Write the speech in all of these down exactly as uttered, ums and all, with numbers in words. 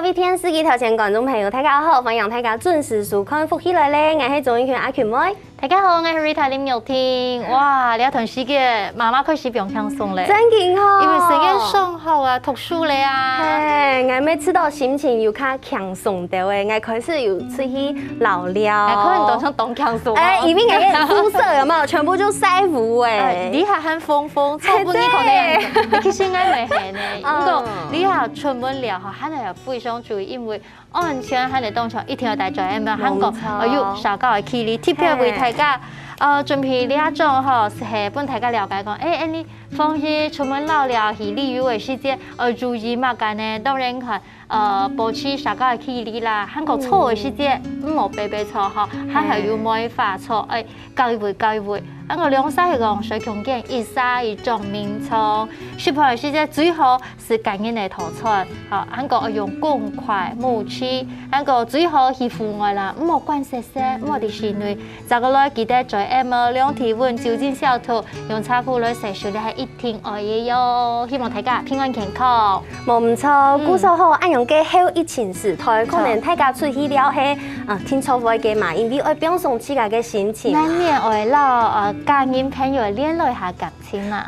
各位電視機頭前觀眾朋友，大家好，歡迎大家準時收看《福氣來了》，𠊎係鍾意權阿權妹。大家好，𠊎係 Rita 林玉婷。哇，這段時間媽媽開始放輕鬆咧，真緊吼，因為時間上學啊，讀書咧啊。嘿，𠊎乜試著心情有較輕鬆兜誒，𠊎開始有出去尞尞。哎，可能當像當輕鬆哦。哎，因為𠊎个宿舍有沒有全部就曬烏誒？哎，你還很瘋瘋，臭不你可能。其實𠊎乜係呢，不過你還出門尞吼，還係非常注意，因為安全還係當重要，一定愛戴嘴罩，還講，無錯。呃，有社交个距離，特別為大家，呃，準備這種吼，係分大家了解講，哎，哎，你防疫出門尞尞去旅遊个時節，呃，注意麼个呢？當然看，呃，保持社交个距離啦，還過坐个時節，毋好排排坐吼，還係有梅花坐，哎，隔一位隔一位。還過兩儕係講睡共間，一儕一張眠床，食飯个時節最好 係個人个套餐，吼，還過愛用公筷、木匙，還過最好去戶外啦，毋好關煞煞，毋好佇室內。再過來記得嘴罩、量體溫、酒精消毒，用茶壺來洗手，這係一定愛个喲。希望大家平安健康。無毋著，故所吼，恁樣个後疫情時代，可能大家出去尞係，啊，定著會个嘛，因為愛放鬆自家个心情嘛。難免愛摎，呃，家人朋友聯絡一下个。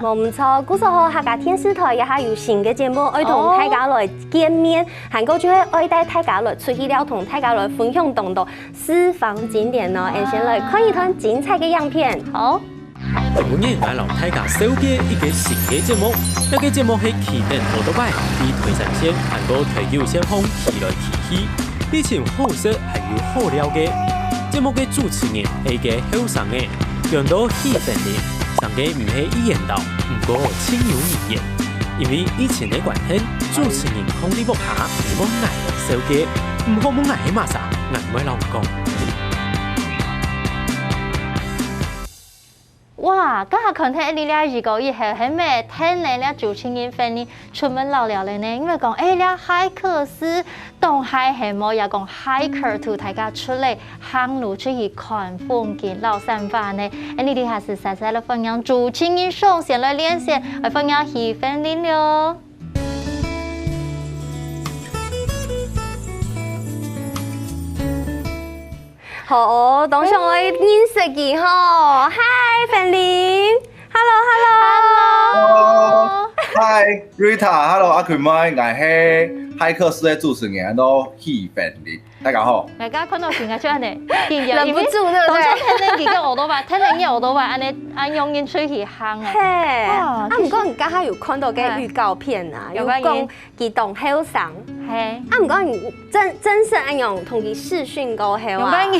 無毋著，故所吼客家電視台也還有新个節目，愛同大家來見面，還過就係愛帶大家來出去尞，同大家來分享當多私房景點哦。俺先來看一段精彩个影片。好。今晡日𠊎摎大家紹介一個新个節目，這個節目係騎等オートバイ，在台三線還過台九線項騎來騎去。 非常好食還有好尞个。節目个主持人係一個後生仔，叫做許芬玲，生个毋係一言道，毋過盡有人緣。因為疫情个關係，主持人䟘在屋下，問𠊎个紹介，毋好問𠊎係麼儕，𠊎毋會摎你講。 哇，這下看忒你這預告以後，係無聽你這主持人分你出門尞尞了呢？因為講，哎，這hiker斯當嗨係無，也講hiker to大家出來行路出去看風景、尞山花呢。哎，你這下係實在來歡迎主持人上線來連線，來歡迎許芬玲了。 好，當想愛認識佢吼。嗨，芬玲。Hello，hello。Hello。Hi，Rita，hello，阿權妹，𠊎係hiker斯个主持人，安到許芬玲。大家好。大家看到佢，𠊎就恁呢，忍不住，對不對？當初聽到佢个オートバイ，聽到你个オートバイ，恁呢，恁樣出去行啊。嘿，哇，啊，毋過你剛剛有看到个預告片啊，有講 佢當後生。嘿。啊，毋過你正，正式恁樣同佢視訊過後啊。仰般你，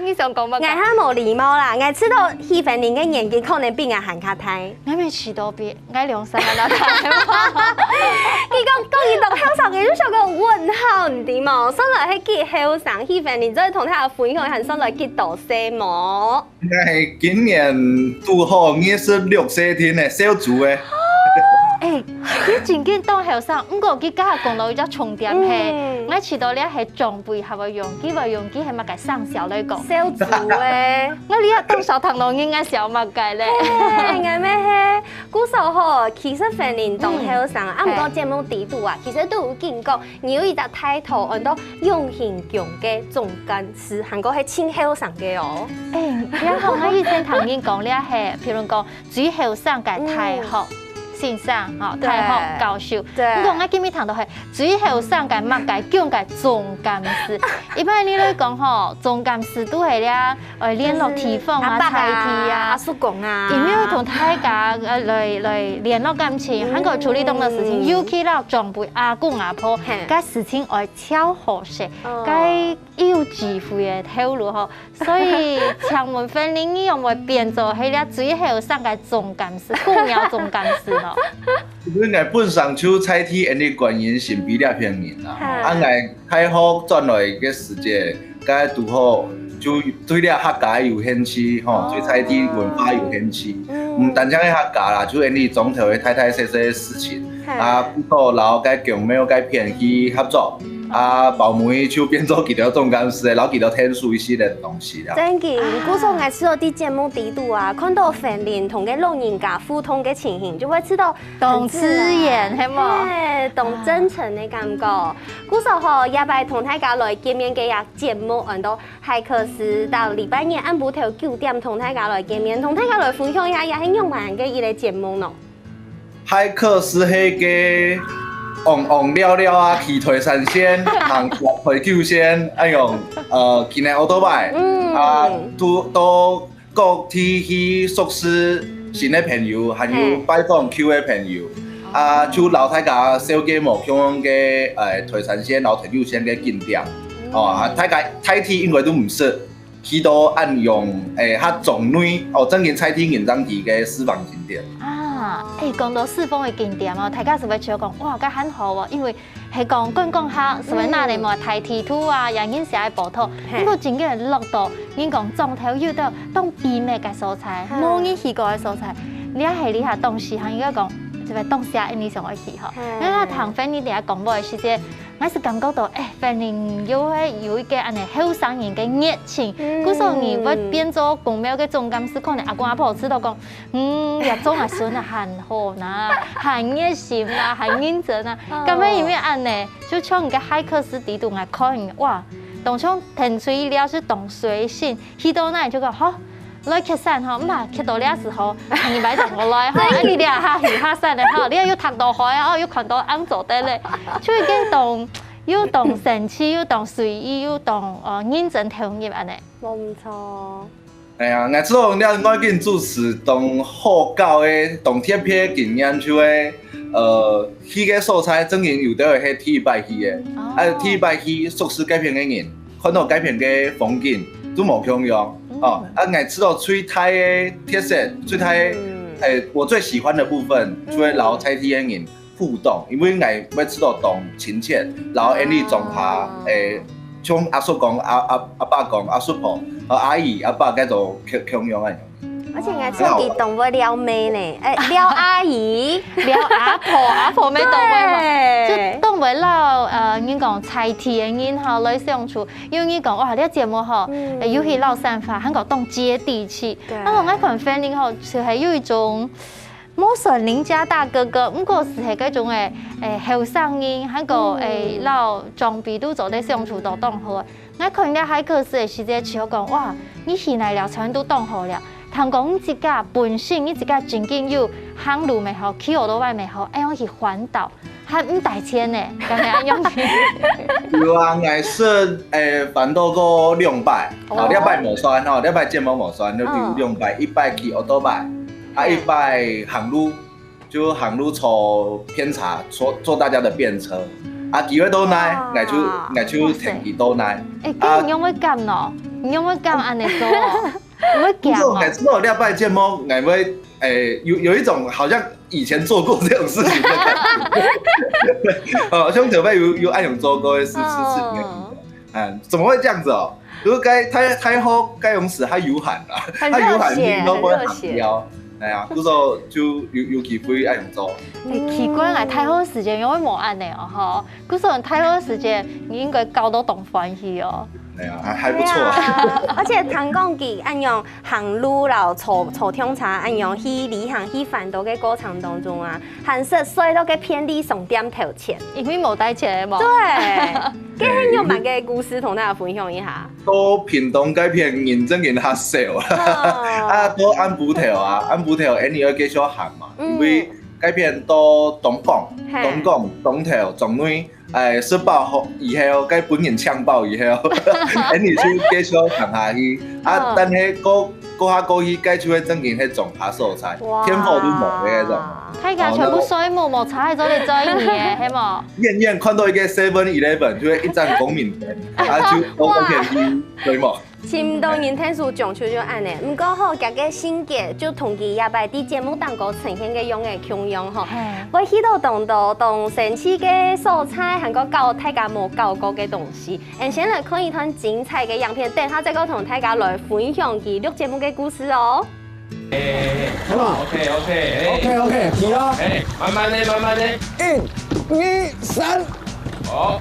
你想講麼个？𠊎較無禮貌啦，𠊎知道許芬玲个年紀可能比𠊎還較大。𠊎乜知道比，𠊎兩三下就大。佢講，講佢當後生，佢就像個問號，你知無？算來係幾後生，許芬玲，你再同大家分享一下，算來幾多歲無？ 𠊎今年堵好二十六歲定个，小豬个。哎，佢真經當後生，毋過佢剛剛講到一隻重點係，嗯。𠊎知道這係長輩還會用，佢會用，佢係麼个生肖來講。小豬个。𠊎這當少聽到人家笑麼个咧。嘿，𠊎乜係，故所吼，其實芬玲當後生，嗯。啊，毋過節目底肚啊，其實都有講過，你有一隻title，安到用心強个總幹 係，還過係盡後生个哦。哎，這下𠊎以前聽人講，這係，譬如講，最後生个大學先生，吼，對。大學教授。對。毋過𠊎今日聽到係最後生个麼个，強个總幹事。一般你來講吼，總幹事都係這，呃，聯絡地方啊、就是阿伯啊、在地啊，阿叔公啊。有沒有同大家，呃，來，來聯絡感情，嗯。還過處理當多事情，尤其摎長輩、阿公阿婆，嘿。个事情愛較好勢，哦。个 有智慧个頭路吼。所以，請問芬玲，你仰會變做係這最後生个總幹事，姑娘總幹事呢？其實𠊎本身就在地恁樣觀音神陂這片人啦，吼。啊，𠊎大學轉來个時節，該堵好就對這客家有興趣，吼，對在地文化有興趣。嗯。毋單淨係客家啦，就恁樣莊頭个大大細細个事情，啊，不過摎該宮廟該片去合作。啊，包尾就變做佢兜總幹事，然後佢兜𢯭手一系列个東西啦。真个，故所𠊎試著在節目底肚啊，看到Franklin同个老人家互動个情形，就會試著當自然，係無？係，當真誠个感覺。故所吼，這擺同大家來見面个這節目，安到海克斯，到禮拜日暗晡頭九點同大家來見面，同大家來分享一下，這係仰般个一個節目呢？ 海克斯係个戇戇了了啊，騎台三線，行台九線，恁樣，呃，騎呢奧多拜，嗯。啊，都，到各地去熟識新个朋友，還有拜訪舊个朋友，啊，就摎大家紹介無共樣个，呃，台三線摎台九線个景點。哦，啊，大家大體應該都毋識， 去到恁樣，誒，較庄內，哦，正經在地人正去个私房景點。啊，誒，講到私房个景點哦，大家係毋係覺得講，哇，該還好哦，因為係講觀光客，所以哪裡無大地圖啊，也認識个寶島。嘿。毋過真个落到，人講庄頭有兜當秘密个所在，嘿。無人去過个所在，這係這下當時還應該講，就係當時啊，你想愛去吼。嘿。那聽Franklin在講話个時節， 𠊎係感覺到，誒，Franklin又係有一個恁樣後生人个熱情，嗯。故所你會變做公廟个總幹事，可能阿公阿婆知道講，嗯，這做𠊎孫啊，還好啦，還熱心啦，還認真啊。哦。感覺因為恁樣，就像你个海克斯底肚𠊎看，哇，當像聽水了係當隨性，去到哪就講，好， 來客棧吼，毋係，去到這時候，你買等我來吼，啊，你這下去下山了吼，你又踏到海啊，哦，又看到恁做得咧，就係該當，又當生趣，又當隨意，又當，呃，認真投入恁樣。無毋著。哎呀，𠊎知道這外景主持當好搞个，當特別个經驗就係，呃，去个所在，正經有兜係第一擺去个，哦。啊，第一擺去熟識該片个人。 看到該片个風景都無共樣。嗯。哦，啊，𠊎知道最大个特色，最大个，嗯。誒，我最喜歡的部分，嗯。就係摎在地个人互動，因為𠊎會知道當親切，摎恁樣莊下，哦。誒，像阿叔講、阿，阿，阿爸講、阿叔婆、和阿姨、阿爸該種共，共樣个。 而且𠊎知佢當會撩妹呢，誒，撩阿姨，撩阿婆，阿婆乜當會嘛。對。就當會摎，呃，人講在地个人吼來相處，因為人講，哇，這節目吼，嗯。誒，尤其老三話，還講當接地氣。對。那麼𠊎看Franklin吼，就係有一種無算鄰家大哥哥，毋過係該種誒，誒，後生人，還講，嗯。誒，摎長輩都做得相處到當好。 𠊎看這海克斯个時節，就講，哇，你去哪了，全都當好了。聽講你自家本身，你自家正經有行路乜好，騎奧多拜乜好，恁樣去環島，還毋帶錢呢，敢係恁樣去？有啊，𠊎係，誒，環島過兩擺，哦。哦，這擺無算吼，這擺節目無算，就有兩擺，嗯。一擺騎奧多拜，啊，嘿。一擺行路。 就行路坐便車，坐，坐大家的便車。啊，佢會到哪，哇。𠊎就，𠊎就跈佢到哪。哇塞。誒，啊。該你仰會敢呢？你仰會敢恁樣做哦？你會驚哦？不過𠊎知道這擺節目，𠊎會，誒，有，有一種好像以前做過這種事情的感覺。哦，像頭擺有，有恁樣做過的事，事情的感覺。哦。 嗯，怎麼會這樣子哦？就是該，大，大學該種時還有閒啊，很熱血，還有閒，你都不會很熱血。無聊。哎呀，不過就有，有機會恁樣做。誒，奇怪，𠊎大學時節仰會無恁樣哦，吼。故所大學時節，你應該搞到當歡喜哦。哎呀，還，還不錯啊。對啊，而且聽講佢恁樣行路摎坐，坐電車恁樣去旅行、去環島个過程當中啊，還識睡到該便利商店頭前。因為無帶錢嘛。對，該係仰般个故事同大家分享一下。 到屏東該片人正經較少啊。哦。啊，到暗晡頭啊，暗晡頭，恁樣愛繼續行嘛，嗯。因為該片到東港、嘿。東港、東頭、庄內，誒，食飽後，以後，該分人搶飽以後，恁樣就繼續行下去。啊，哦。但係過，過下過去，該就會正經係庄下所在，哇。電火都無个該種。大家全部睡目，無差在這裡做一年，係無？遠遠看到一個Seven Eleven，就會一盞光明燈，啊，就，哇。OK，嗯，睡目。 尋到人𢯭手，講究就恁樣。毋過吼，佢个性格就同佢這擺在節目當中呈現个樣个共樣吼。嘿。會去到當多當神奇个所在，還過搞大家無搞過个東西。俺先來看一段精彩个影片，等下再過同大家來分享佢錄節目个故事哦。哎，哎，哎，好不好？OK，OK，哎。OK，OK，停哦。哎，慢慢的，慢慢的。一、二、三。好。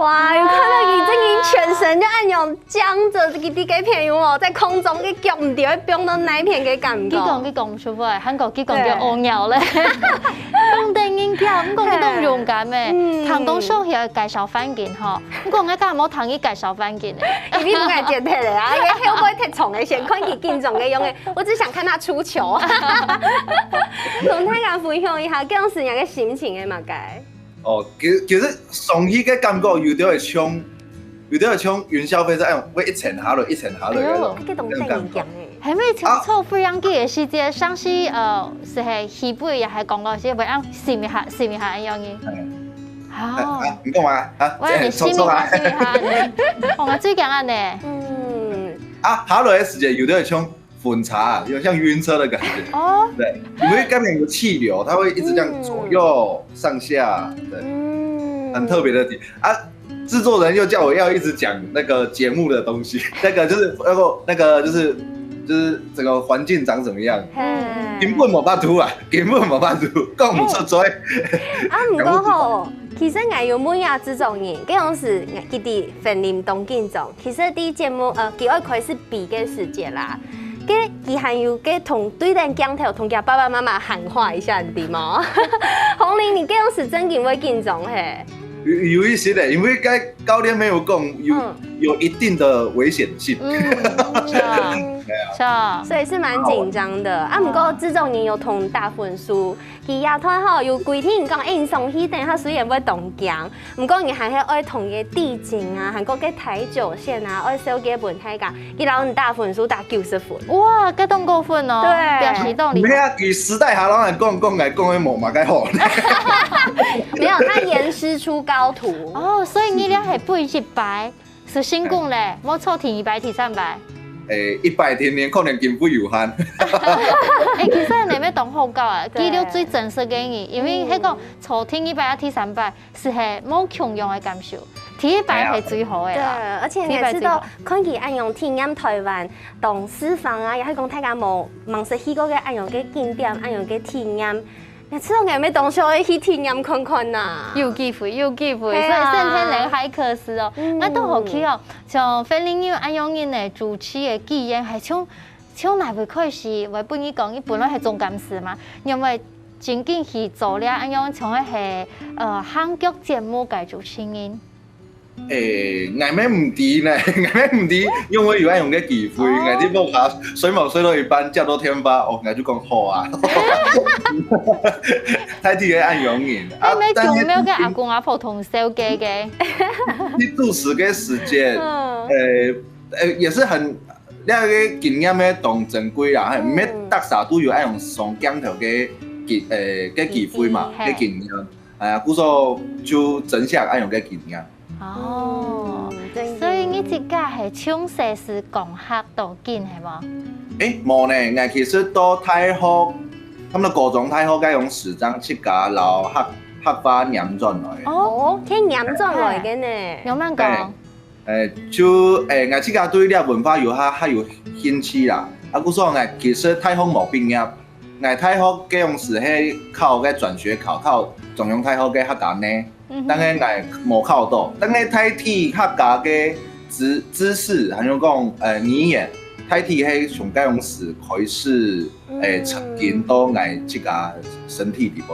哇，有看到佢真个全身就恁樣僵着，佢个朋友哦，在空中个腳毋知會放到哪片个感覺。佢講，佢講毋出話，還講佢講就對。屙尿咧。當得人驚，毋過佢當勇敢誒，嗯。聽當笑起來介紹環境吼，毋過𠊎敢無聽佢介紹環境誒。因為毋敢接受咧啊，因為後背踢床个，先看佢緊張个樣誒，我只想看他出球。同大家分享一下，這樣時你个心情係麼个？ 哦，其-，其實上去个感覺有點像，有點像雲霄飛車，哎，會一層下落，一層下落个那種，哎喲，這個當得人驚誒。那種感覺。還沒坐飛行機个時節，上去，呃，係係起飛也還講到，係會按閃一下，閃一下恁樣个。哎。哦。哎，啊，你講嘛？啊，我也閃一下，哎，衝衝啊。閃一下呢。哦，𠊎最驚恁呢。嗯。啊，下落个時節有點像 暈車啊，有像暈車的感覺。哦。對，因為該邊有氣流，它會一直這樣左右上下，對，嗯。很特別的地啊。製作人又叫我要一直講那個節目的東西，那個就是，那個，那個就是，就是整個環境長怎麼樣，嘿。根本無法度啊，根本無法度，講毋出嘴。啊，毋過吼，其實𠊎有問啊製作人，該當時佢在雲林當緊張，其實第一節目，呃，佢愛開始比个時節啦， 該佢還有該同對等鏡頭同佢爸爸媽媽喊話一下，你知嗎？紅林，你該當時正經會緊張嘿？有，有一些的，因為該教練沒有講，有，嗯。有一定的危險性。嗯，是啊，對啊。是啊。所以是蠻緊張的。啊，毋過製作人有同你打分數，佢也同吼有規定講，欸，你上去等下雖然會當驚， 毋過你還係愛同个地景啊，還過个台九線啊，愛紹介分大家，佢摎你打分數打九十分。哇，該當高分哦，對。表示當厲害。沒有啊，佢私底下摎𠊎講，講𠊎講个無麼个好。沒有，他嚴師出高徒。哦，所以你這係分一百，係成功咧，無坐第二擺、第三擺。欸，一百天天可能經費有限。欸，其實你乜當好搞啊，對。記錄最真實个你，因為係講坐第二擺啊、第三擺， 係係無共樣个感受。第一擺係最好个啦。對，而且你知道，第一擺最好。看佢恁樣體驗台灣當四方啊，也係講大家無，吂識去過个恁樣个景點，恁樣个體驗。你知道𠊎乜當想愛去體驗看看吶。有機會，有機會，係啊。所以先天人還可惜哦。嗯。𠊎當好奇哦，像范玲有恁樣个主持个經驗，係從，從哪位開始？𠊎分你講，你本來係總幹事嘛，因為 正經去做了恁樣，像个係，呃，行腳節目个主持人。欸，𠊎乜毋知呢，𠊎乜毋知，因為有恁樣个機會，𠊎在屋下睡目睡到一半，接到電話，哦，𠊎就講好啊。大體个恁樣人，啊，你乜但是講了个阿公阿婆同紹介个。你主持个時間，嗯。呃，呃，也是很 這個經驗呢，當珍貴啦，係，嗯。毋係逐儕都有恁樣上鏡頭个經，呃，个機會嘛，機會，係。个經驗。哎呀，故所就珍惜恁樣个經驗。哦，嗯，真的。所以你自家係從細就講客到今，係無？欸，無呢，𠊎其實到大學，差不多高中、大學該用時間自家摎客，客話拈轉來。哦，哦，係拈轉來个呢。係。仰般講？係。 欸，就，欸，𠊎自家對這文化有較，較有興趣啦。啊，故所𠊎其實大學無畢業，𠊎大學該央時係考个轉學考，考中央大學个客家系，嗯哼。但係𠊎無考到。但係大體客家个知，知識，還有講，呃，語言，大體係從該央時開始，欸，嗯。沉涎到𠊎自家身體裡背。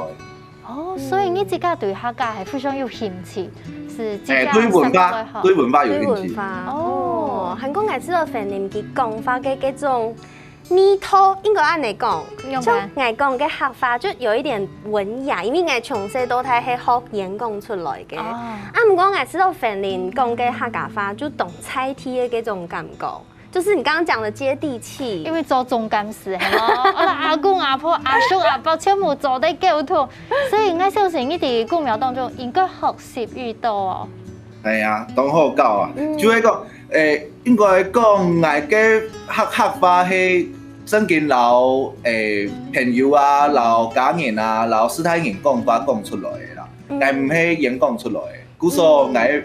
哦，所以你自家對客家係非常有興趣，係自家欸，對文化，生活好。對文化有興趣。對文化。哦。哦，還過𠊎知道范玲佢講話个該種味道，應該恁樣講，仰般？像𠊎講个客話就有一點文雅，因為𠊎從細到大係學演講出來个。哦。啊，毋過𠊎知道范玲講个客家話就當在地个該種感覺。 就是你剛剛講的接地氣。因為做總幹事，係無？𠊎阿公阿婆、阿叔阿伯全部做得溝通，所以𠊎相信你在公廟當中應該學習已多哦。哎呀，當好搞啊！嗯。就係講，欸，應該講，𠊎个客，客話係正經摎，欸，朋友啊，摎家人啊，摎其他人講話講出來个啦。嗯。𠊎毋係演講出來个。 故所𠊎，𠊎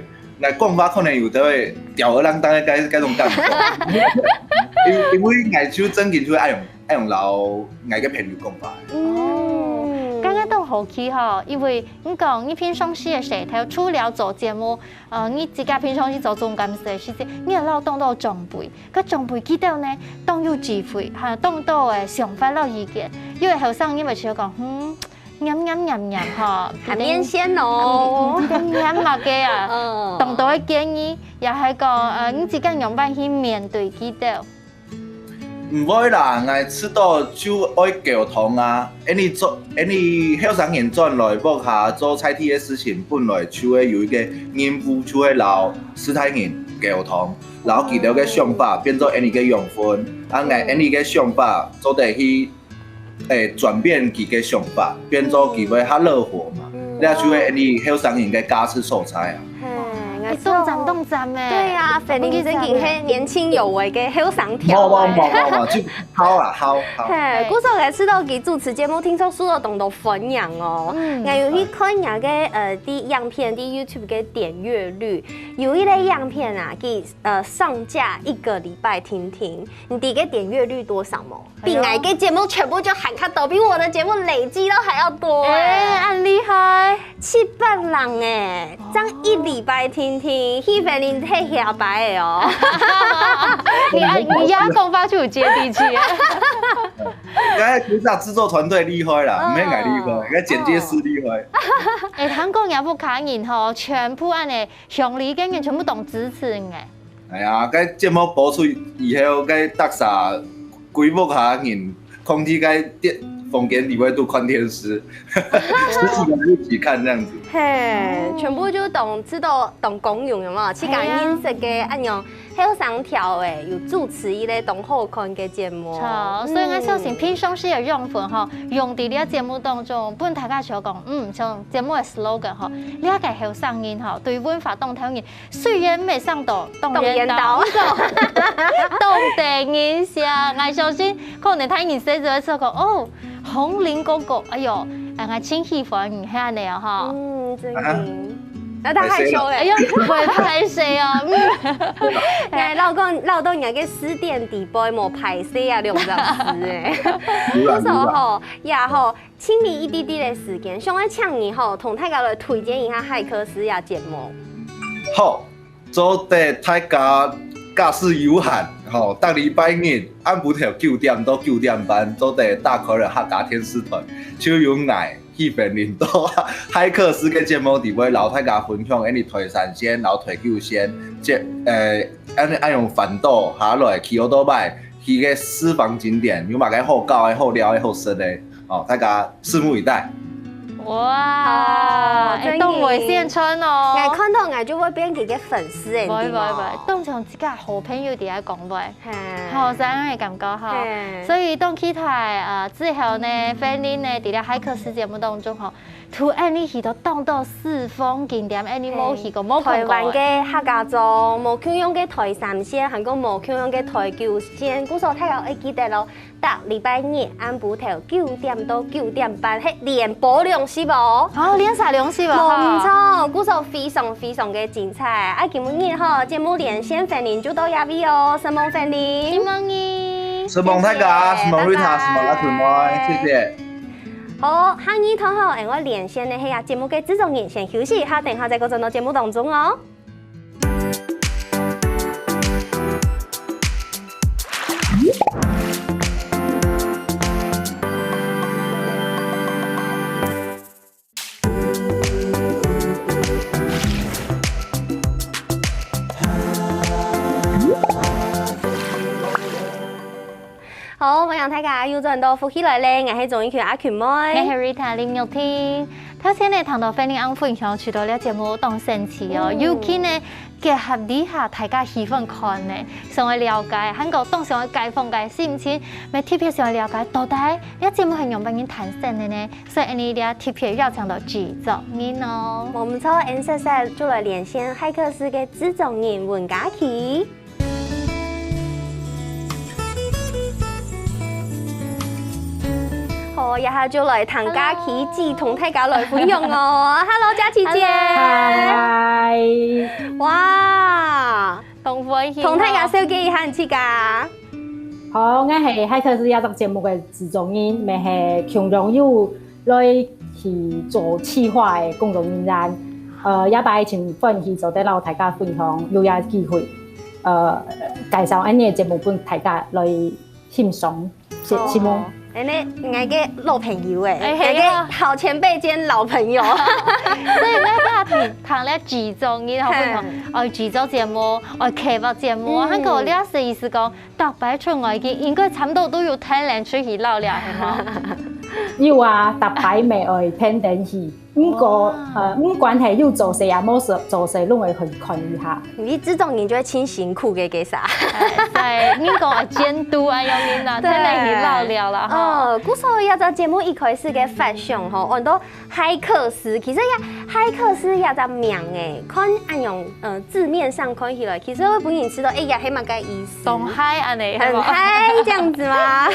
講話可能有兜會吊兒郎當个該，該種感覺。因，因為𠊎就正經就愛用，愛用摎𠊎个朋友講話。嗯。哦，剛剛都好奇吼，因為你講你平常時个時頭，除了做節目，呃，你自家平常時做總幹事个時節，你也摎當多長輩，該長輩佢兜呢，當有智慧，還有當多个想法摎意見。有个後生人會想講，嗯，黏黏黏黏吼，還面線哦。嗯，嗯，黏麼个啊？嗯。當多个建議，也係講，呃，你自家仰般去面對佢兜？ 毋會啦，𠊎知道就愛溝通啊。恁呢做，恁呢後生人轉來屋下做在地个事情，本來就會有一個任務，就係摎世大人溝通，摎佢兜个想法變做恁呢个養分，啊，𠊎恁呢个想法做得去，誒，轉變佢个想法，變做佢會較樂活嘛。嗯。這就係恁呢後生人个價值所在啊。嘿，哎，當讚，當讚欸。對啊，肥玲真經係年輕有為个後生條欸。無，無，無，無，無，就好啊，好，好。嘿，故所𠊎知道佢主持節目，聽說受到當多歡迎哦。嗯。𠊎有去看人家个，呃，在影片，在YouTube个點閱率，有一個影片啊，佢，呃，上架一個禮拜定定，你知个點閱率多少無？ 比𠊎个節目全部就還較多，比我的節目累積都還要多欸。哎，恁厲害！七百人欸，正一禮拜定定，去肥玲退下擺欸哦。你啊，你這講法就有接地氣啊。該其實製作團隊厲害啦，嗯。毋係𠊎厲害，該剪接師厲害。哎，聽講若屋下人吼，全部恁呢，鄉里个人全部當支持你欸。 哎呀，該節目播出以後，該逐儕歸屋下人囥在該電，房間裡背肚看電視，十幾個人一起看這樣子。嘿，全部就當，知道當光榮，有無？自家認識个恁樣後生條欸，有主持一個當好看个節目。著，所以𠊎相信平常時个養分吼，用在這節目當中，分大家想講，嗯，像節目个slogan吼，這個後生人吼，對文化當投入， 雖然毋係生到當緣投，當緣投。毋過當得人惜。𠊎相信可能大人細子會想講，哦，紅林哥哥，哎喲，哎，𠊎真喜歡你，係恁呢哦，吼。嗯，真的。啊？那他害羞了。哎喲，會歹勢哦。嗯。哎，老公，老公，你那個十點底背無歹勢啊，兩隻字哎。有啦，不錯吼，有啦。也吼， 請你一滴滴个時間，想愛請你吼，同大家來推薦一下海客斯這節目。好，做得大家假使有閒，吼，逐禮拜日暗晡頭九點到九點半，做得打開了客家電視台，就有𠊎，許凡林到海客斯个節目裡背摎大家分享，恁呢台山線，摎台九線，這，呃，恁呢恁樣環島下來，騎奧多拜，去个私房景點，有麼个好搞个、好尞个、好食个。 哦，大家拭目以待。哇，好，哎，當會宣傳哦。𠊎看到𠊎就會變佢个粉絲欸，會，你知無？會，會，當像自家好朋友在該講話，嘿。好，恁樣个感覺吼。嘿。所以當期待，呃，之後呢，凡林呢，在這海客斯節目當中吼，就恁呢去到當多私房景點，恁呢無去過、無看過个。台灣个客家庄，無共樣个台三線，還過無共樣个台九線，故所大家愛記得哦。 逐禮拜日暗晡頭九點到九點半，係連播兩集哦。哦，連續兩集哦，無毋著，故所非常非常个精彩。啊，今晡日吼，節目連線凡林就到這位哦，承蒙凡林。承蒙你。承蒙大家，謝謝，承蒙Rita，拜拜。承蒙阿坤妹，謝謝。好，下一堂吼，𠊎連線个係啊，節目个製作人先休息一下，等下再過轉到節目當中哦。 好，歡迎大家又轉到福氣來了，𠊎係鍾意佢阿群妹。𠊎係Rita林玉婷。頭先呢，聽到凡林恁分享，覺得這節目當神奇哦，嗯。尤其呢，結合這下大家喜歡看呢，想愛了解，還過當想愛解放个心情，乜特別想愛了解到底這節目係仰般人產生个呢？所以，恁呢這特別邀請到製作人哦。無毋著，𠊎等煞煞就來連線海客斯个製作人文嘉琪。 好，這下就來聽嘉琪姊同大家來分享哦。Hello，嘉琪姊。嗨。哇，當歡喜哦。同大家紹介一下你自家。好，𠊎係海客斯這隻節目个製作人，乜係共樣有來去做企劃个工作人員。呃，這擺盡歡喜做得摎大家分享，有這機會，呃，介紹恁呢个節目分大家來欣賞，承蒙。哦，恁呢，𠊎个老朋友欸，哎，𠊎个好前輩兼老朋友。所以𠊎个話題談了幾週，你好不同？哦，幾週節目，哦，開發節目，嗯，還有這是意思講， 逐擺出外景，應該差毋多都有聽人出去尞尞，係無？有啊，逐擺乜愛聽等去。毋過，呃，毋管係有做事也無做事，攏會去看一下。你這種人就會盡辛苦个，其實。哎，所以你講愛監督啊，用你啦，聽人去尞尞啦，哈。哦，故所這隻節目一開始个發想吼，安到 海客斯，其實這海客斯這隻名欸，看恁樣，呃，字面上看起來，其實會分人知道，欸，這係麼个意思？當嗨恁呢，係無？很嗨這樣子嗎？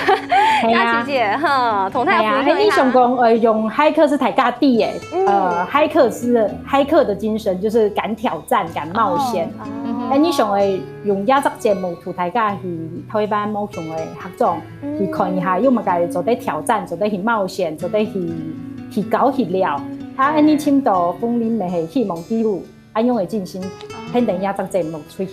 係啊。佳琪姐，哈，同大家分享一下。係啊，你想講，呃，用海客斯大家知欸，嗯。呃，海客斯的，海客的精神就是敢挑戰、敢冒險。哦。哎，你想，呃，用這隻節目同大家去台灣無共个客庄， 去看一下，有麼个做得挑戰，做得去冒險，做得去，去搞去尞。啊，恁呢尋到鳳林乜係希望佢有恁樣个精神，肯定也做節目出去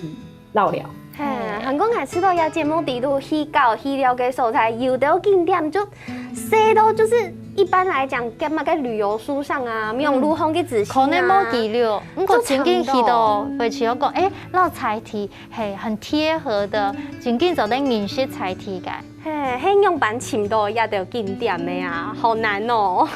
尞尞。嘿，還講還試著這節目底肚去搞去尞个所在，有兜景點就細到就是一般來講，該麼个旅遊書上啊，網路項个資訊啊，可能無記錄，毋過曾經去到，會想講，欸，老在地 係很貼合的，真正做得認識在地个。嘿，係仰般尋到這兜景點个啊？好難哦。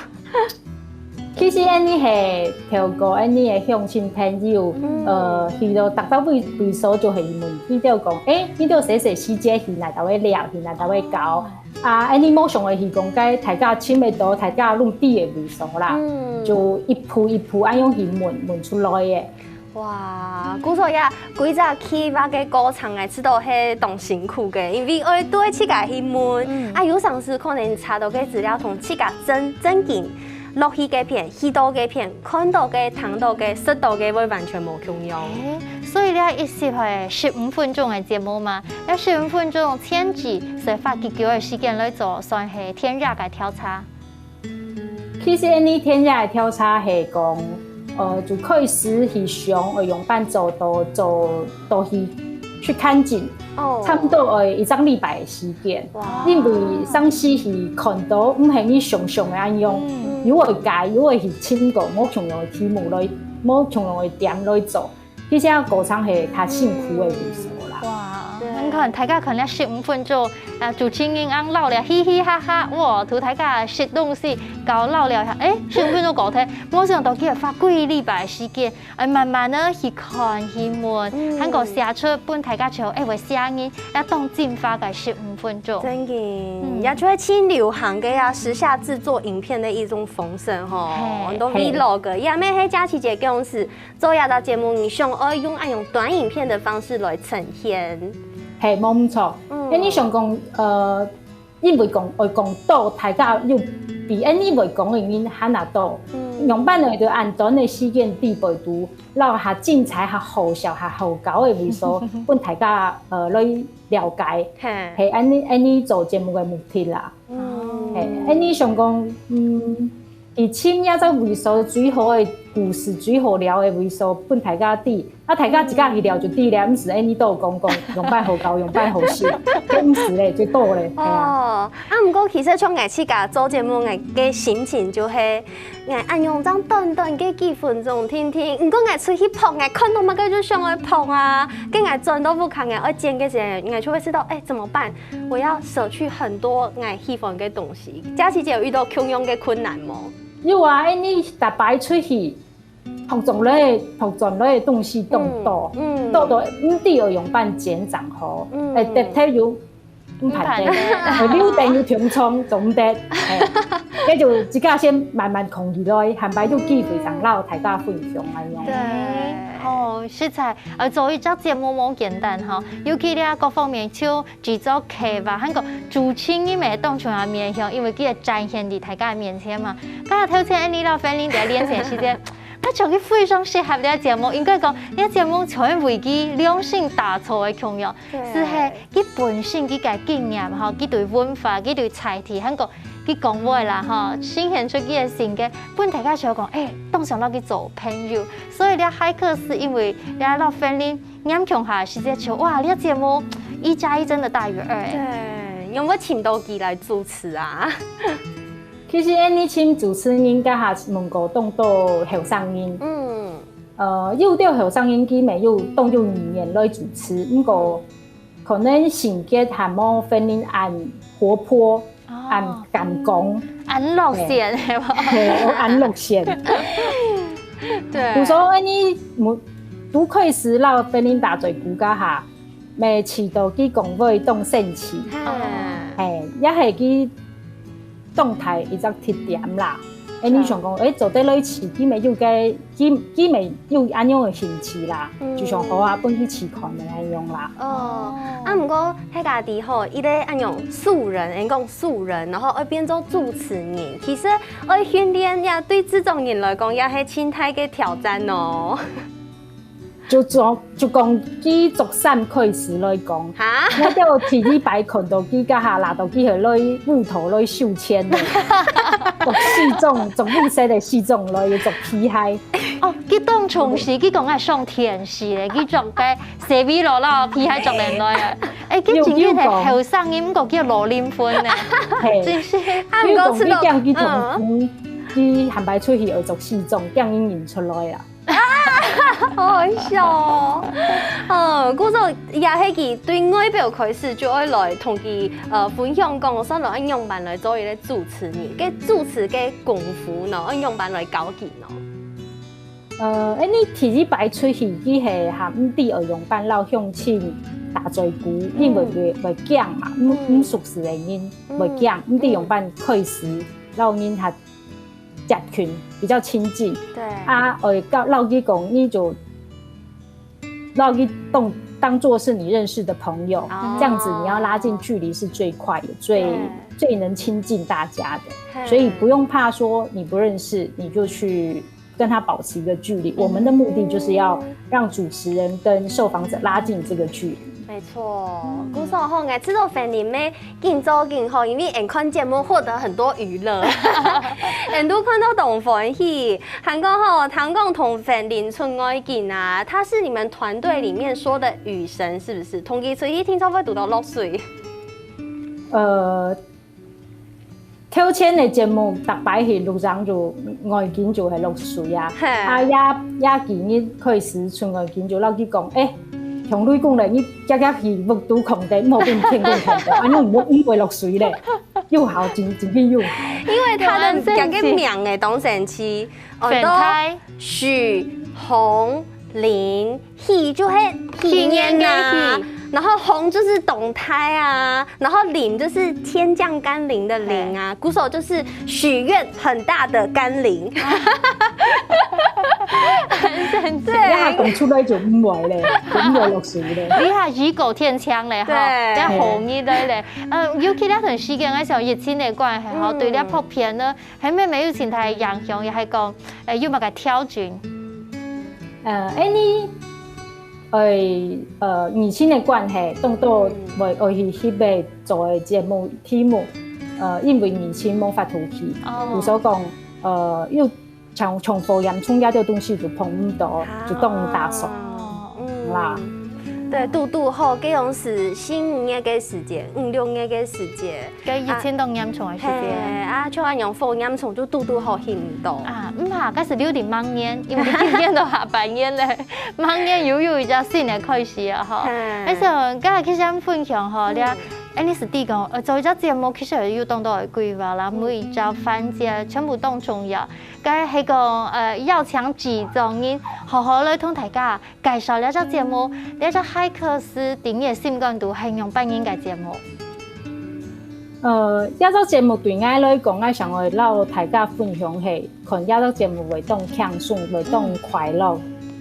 其實恁呢係透過恁呢个鄉親朋友，呃，去到逐隻位，位所就係問佢兜講，欸，你兜細細時節去哪兜位尞，去哪兜位搞？啊，恁呢無想愛去講，該大家尋得到，大家攏知个位所啦，就一步一步恁樣去問，問出來个。 哇，故所這規隻計畫个過程欸，知著係當辛苦个，因為愛對自家去問，啊，有成時可能查到个資料同自家真，真經落去該片、去到該片、看到个、聽到个、食到个會完全無共樣。欸，所以這一集係十五分鐘个節目嘛，這十五分鐘前期係花幾久个時間來做，算係田野个調查？ 其實恁呢田野个調查係講，呃，就開始去想愛仰般做到，做到去，去看景，差毋多愛一隻禮拜个時間。因為上次去看到毋係你想像个恁樣，又愛改，又愛去尋過無共樣个題目來，無共樣个點來做。 其實過程係較辛苦个意思啦。哇，你看大家可能十五分鐘，啊，主持人恁尞尞，嘻嘻哈哈，哇，同大家食東西，搞尞尞一下，欸，十五分鐘過忒，無想到佢愛花幾禮拜个時間，欸，慢慢个去看去問，還過寫出分大家就，欸，會寫人，也當精華个十五分鐘。真个，也就係盡流行个呀，時下製作影片个一種方式吼，很多vlog，也乜係佳琪姐公司 做這隻節目，你想愛用恁樣短影片个方式來呈現。係，無毋著。嗯。因為想講，呃，因為講，愛講到大家有比恁呢會講个人還較多。嗯。仰般來就恁短个時間底背肚，摎較精彩、較好笑、較好搞个位所，分大家，呃，來了解。係。係，恁呢，恁呢做節目个目的啦。嗯。係，恁呢想講，嗯， 去尋這隻位所最好个故事、最好尞个位所分大家知。啊，大家自家去尞就知了，毋使恁呢多講講，仰般好搞，仰般好笑，該毋使咧，最多咧，係啊。哦，啊，毋過其實像𠊎自家做節目，𠊎个心情就係，𠊎恁樣正短短个幾分鐘，定定，毋過𠊎出去拍，𠊎看到麼个就想愛拍啊，該𠊎轉到屋下，𠊎愛剪个時，𠊎就會想到，欸，怎麼辦？我要捨去很多𠊎喜歡个東西。佳琪姐有遇到共樣个困難無？ 有啊，恁呢逐擺出去，拍轉來个，拍轉來个東西當多，嗯，嗯。多到毋知愛仰般剪正好，嗯。欸，特特又毋盼得，毋盼得。欸，留等又重創，總得，欸，該就自家先慢慢囥起來，下擺有機會正摎大家分享恁樣。對，哦，實在，呃，做一隻節目無簡單吼，尤其你啊各方面就 製作計畫，還過主持人乜當重要面向，因為佢會展現在大家个面前嘛。剛才頭先Annie摎Fanny在練習个時間，𠊎想佢非常適合這個節目，應該講，這個節目全為佢量身打造个共樣，對。係係佢本身佢个經驗吼，佢對文化，佢對在地，還過佢講話啦吼，呈現出佢个性格，分大家想講，欸，當想摎佢做朋友。所以這下課係因為這摎芬玲黏共下，實在就哇，這節目一加一真的大於二欸。對，仰會尋到佢來主持啊？其實恁呢尋主持人該下問過當多後生人，嗯，呃，有兜後生人佢乜有當有意願來主持，毋過可能性格還無芬玲恁活潑，恁敢講，恁樂線，係無？嘿，恁樂線。對，故所恁呢，拄開始摎芬玲打嘴鼓該下，乜試著佢講話當生趣，哎，嘿，也係佢當大一隻特點啦。恁呢想講，欸，做得來試，佢乜有个，佢佢乜有恁樣个興趣啦，就想好啊，分佢試看个恁樣啦。哦，啊，毋過大家知吼，一個恁樣素人，人講素人，然後愛變做主持人，其實愛訓練呀，對製作人來講也係盡大个挑戰哦。就做就講佢著衫開始來講，哈，我就第一擺看到佢該下拿到佢係來舞台來秀才个，著西裝，著綠色个西裝來，著皮鞋。哦，佢當重視，佢講愛上電視咧，佢著个西裝咯，皮鞋著等來啊。欸，佢真正係後生人，毋過佢有老靈魂呢，嘿，真是。啊，你講毋過試著，佢驚佢嗯。同佢坦白出去愛著西裝，驚佢認出來啊。好好笑哦。哦，故所也係佢對外表開始就愛來同佢呃分享講，上來愛仰般來做一個主持人，个主持个功夫呢，愛仰般來教佢呢？呃，恁呢第一擺出去，佢係還毋知愛仰般摎鄉親打嘴鼓，因為會會驚嘛，毋毋熟識个人會驚，毋知仰般開始摎人較接近，比較親近。對，啊，呃，摎摎佢講，你就摎佢當當做是你認識的朋友，哦這樣子你要拉近距離是最快的，最對最能親近大家的。嘿所以不用怕說你不認識，你就去跟他保持一個距離。我們的目的就是要讓主持人跟受訪者拉近這個距離。沒錯，故所吼，𠊎知道芬玲妹緊做緊好，因為𠊎看節目獲得很多娛樂，𠊎都看到當歡喜。還過吼，聽講同芬玲出外景啊，她是你們團隊裡面說的雨神，是不是？同佢出去定著會堵著落水。呃，頭前个節目，逐擺去錄影就外景就會落水啊，嘿啊也也今日開始出外景就摎佢講，欸，像雷公咧，你遽遽去屋肚囥咧，毋好分天公看到，恁樣毋會毋會落水咧，又好真真个又好。因為他的兩個名誒，當神奇，哦，選胎都許紅林，喜就係喜年啊，然後紅就是動態啊，然後林就是天降甘霖的霖啊，鼓手就是許願很大的甘霖。很神奇。對你下講出來就毋會咧，就毋會落水咧。你下雨過天晴咧，吼，對這好日來咧。呃，尤其這段時間，𠊎想疫情的關係，吼，對這拍片呢，還沒沒有盡大个影響，也係講，呃，有麼个挑戰？呃，恁呢，呃，呃，疫情的關係，當多會愛去翕个做个節目題目，呃，因為疫情無法度去，哦故所講，呃，又像像肺炎，從這兜東西就碰毋到，就當打爽。哦，啦嗯，對，堵堵好，該樣係四五月个時節，五六月个時節，該疫情當嚴重个時嘿節。啊，像恁樣肺炎嚴重就堵堵好翕毋到。啊，毋怕，該係留等明年，因為今年都下半年咧，明年又有一隻新个開始啊，吼。嘿而且，剛才其實分享吼，你看，哎，你是提供，呃，做一隻節目，其實有當多个規劃啦，每一隻環節全部當重要。該係講，呃，邀請製作人好好來同大家介紹這隻節目，這隻海克斯在你个心肝肚係仰般形个節目。呃，這隻節目對𠊎來講，𠊎想愛摎大家分享係，看這隻節目會當輕鬆，會當快樂，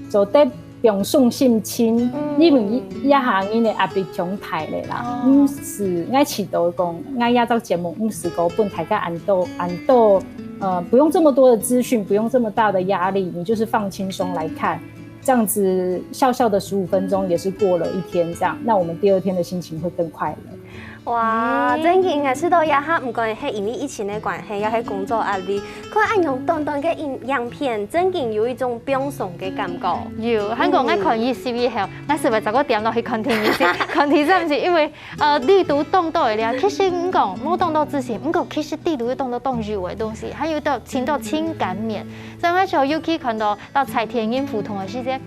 做得放鬆心情，因為這下人个壓力傷大咧啦。毋係，𠊎試著講，𠊎這隻節目毋係講分大家恁多恁多，呃，不用這麼多的資訊，不用這麼大的壓力，你就是放輕鬆來看。 這樣子笑笑的十五分鐘也是過了一天，這樣，那我們第二天的心情會更快樂。哇，正經，𠊎試著這下，毋管係因為疫情个關係，也係工作壓力，看恁樣短短个影影片，正經有一種放鬆个感覺。有，還過𠊎看一集以後，𠊎係會再過點落去看第二集，看第三集，因為呃，裡肚當多个了。其實你講無當多資訊，毋過其實裡肚有當多當有个東西，還有到深到情感面。所以𠊎就尤其看到到在天人互動个時節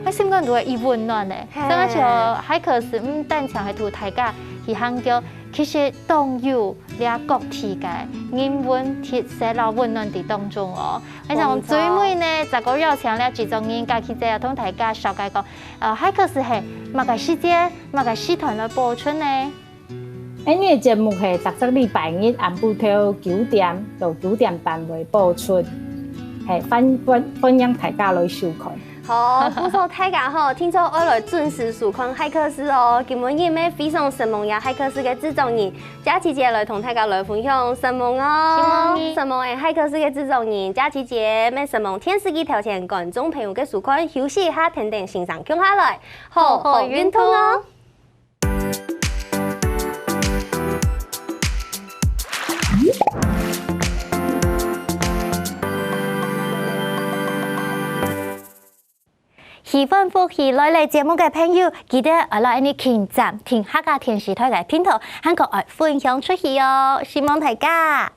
，𠊎心肝肚會異溫暖个。所以𠊎就還可是毋單淨係同大家去行腳，其實當有這各地个人文特色摎溫暖在當中哦。𠊎想最尾呢，再過邀請這製作人家去再同大家紹介講，呃，還可是係麼个時節、麼个時段來播出呢？ 𠊎个節目係逐隻禮拜日暗晡頭九點到九點半會播出，係歡歡歡迎大家來收看。好，故所大家吼，聽說愛來準時收看海克斯哦。今晡日乜非常承蒙這海克斯个製作人佳琪姐來同大家來分享，承蒙哦。承蒙你。承蒙誒，海克斯个製作人佳琪姐，乜承蒙電視機頭前觀眾朋友个收看，休息一下，等等先生共下來，好好運動哦。 喜歡福氣來了節目个朋友，記得愛來恁呢撳讚，訂客家電視台个頻道，還過愛分享出去哦！承蒙大家。